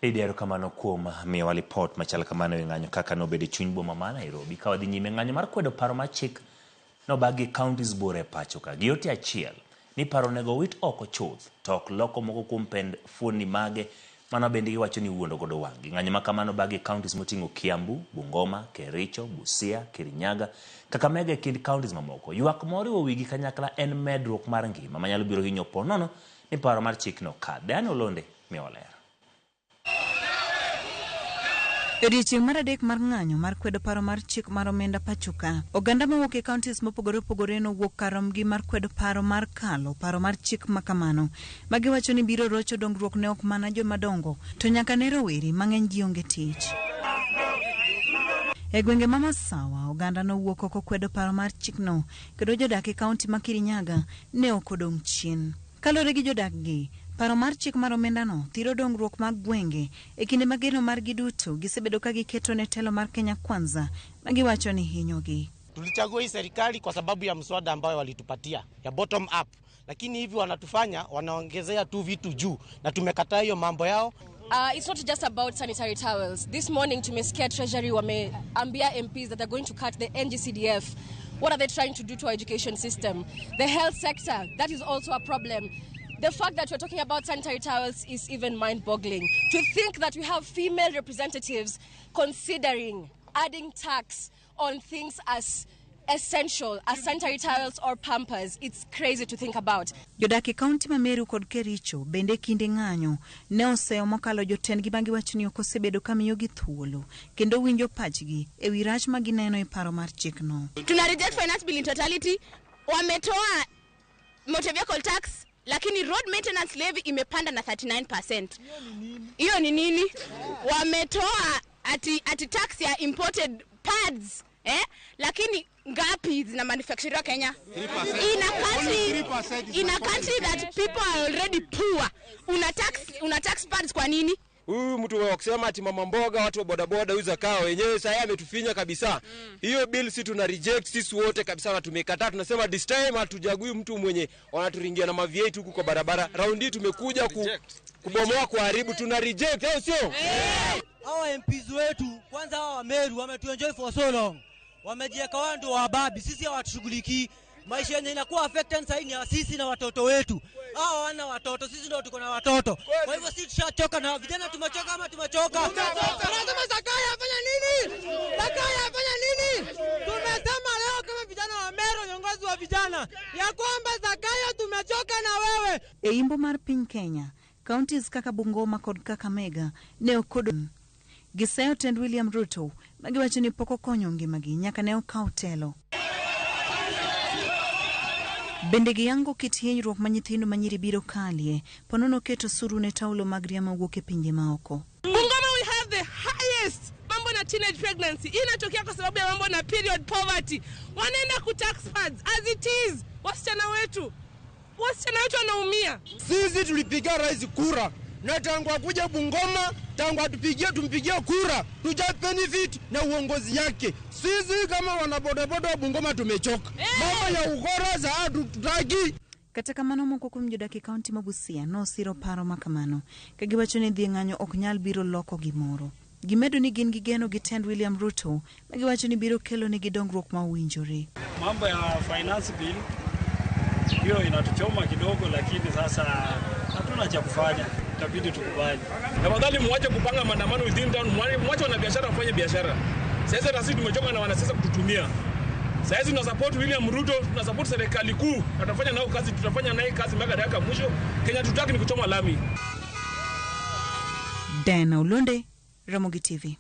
Lydia, erokamano kuom miyowa lipot machal kamano e ng'anyo kaka nobedo e chuny boma ma Nairobi. Ka wadhi nyime, ng'anyo mar kwedo paro mar chik nobagi e counties buora e pacho ka. Gi ote achiel ni paro onego owit oko chuth to ok loko moko kuom pend fuonni mage mano bende giwacho ni iwuondo godo wang'gi. Ng'anyo ma kamano obagi e counties moting'o Kiambu, Bungoma, Kericho, Busia, Kirinyaga, Kakamega e kind counties mamoko. Ywak moriwo wigi kanyakla en medruok mar ngima manyalo biro hinyo po nono ni paro mar chikno kadh. Diana Olonde miyowa ler. E odiechieng' mar adek mar ng'anyo mar kwedo paro mar chik mar omenda pachoka, oganda mawuok e counties mopogore opogore nowuok kar romgi mar kwedo paro mar kalo paro mar chik ma kamano, ma giwacho ni biro rocho dongruok ne ok mana jomadongo to nyaka ne rowere mang'eny gi onge tich. E gwenge ma Masawa, oganda nowuok oko kwedo paro mar chikno kendo jodak e kaunti ma Kirinyaga ne ok odong' chien. Kaluwore gi jodak gi, paro mar chik mar omendano thiro dongruok mag gwenge e kinde ma geno margi duto gisebedo ka giketo ne telo mar Kenya Kwanza ma giwacho ni hinyogi. Tulichagua hii serikali kwa sababu ya mswada ambayo walitupatia ya bottom up, lakini hivi wanatufanya wanaongezea tu vitu juu, na tumekataa hiyo mambo yao. It's not just about sanitary towels. This morning tumesikia Treasury wameambia MPs that they're going to cut the NGCDF. What are they trying to do to our education system? The health sector, that is also a problem. The fact that we're talking about sanitary towels is even mind-boggling. To think that we have female representatives considering adding tax on things as essential as sanitary towels or pampers, it's crazy to think about. Jodak e kaunti ma Meru kod Kericho bende kinde ng'anyo ne oseyo mokalo jotendgi ma giwacho ni ok osebedo ka miyogi thuolo kendo winjo pachgi e wi rach ma gineno e paro mar chikno. Tuna reject finance bill in totality. Wametoa motor vehicle tax lakini road maintenance levy imepanda na 39%. Hiyo ni nini? Wametoa ati tax ya imported pads, eh? Lakini ngapi zina manufacture Kenya? In a country that people are already poor. Una tax pads kwa nini? Huyu mtu wa kusema ati mama mboga, watu wa bodaboda, huyu Zakayo wenyewe sasa ametufinya kabisa. Hiyo bill si tuna reject sisi wote kabisa na tumekataa. Tunasema this time hatujagui mtu mwenye wanaturingia na ma-V8 huku kwa barabara. Round hii tumekuja kubomoa, kuharibu, tuna reject, au sio? Hawa MPs wetu kwanza, hawa wa Meru wametuenjoy for so long, wamejiweka wao ndio wababi, sisi hawatushughulikii. Maisha yenye inakuwa affected sasa ni sisi na watoto wetu. Hawa wana watoto, sisi ndio tuko na watoto. Kwa hivyo sisi tushachoka na vijana, tumechoka ama tumechoka? Tunasema Zakayo afanya nini? Zakayo afanya nini? Tumesema leo kama vijana wa Meru, viongozi wa vijana, ya kwamba Zakayo tumechoka na wewe. E imbo mar piny Kenya, counties kaka Bungoma kod Kakamega ne ok giseyo tend William Ruto ma giwacho ni pok okonyo ngimagi nyaka ne okaw telo. Bende giyango kit hinyruok ma nyithindo manyiri biro kalie ponono keto osuru ne taulo mag ria mawuok e pinje maoko. Bungoma we have the highest mambo na teenage pregnancy. Hii inatokea kwa sababu ya mambo na period poverty. Wanaenda ku tax pads as it is. Wasichana wetu wanaumia. Sisi tulipigia rais kura na tangu akuja Bungoma, tangu atupigie tumpigie kura, tuja benefit na uongozi yake. Sisi kama wanabodaboda wa Bungoma tumechoka. Mambo ya ukora za hatutaki. Kata kamano moko kuom jodak e kaunti ma Busia nosiro paro ma kamano ka giwacho ni dhi e ng'anyo ok nyal biro loko gimoro. Gimedo ni gin gi geno gi tend William Ruto ma giwacho ni biro kelo negi dongruok ma owinjore. Mambo ya finance bill hiyo inatuchoma kidogo, lakini sasa hatuna cha kufanya, itabidi tukubali. Tafadhali muache kupanga maandamano within town, mwache wanabiashara wafanye biashara. Sasa na sisi tumechoka na wanasiasa kututumia. Sasa tuna support William Ruto, tuna support serikali kuu, na tutafanya nao kazi, tutafanya naye kazi mpaka dakika mwisho. Kenya tutaki ni kuchoma lami. Diana Olonde, Ramogi TV.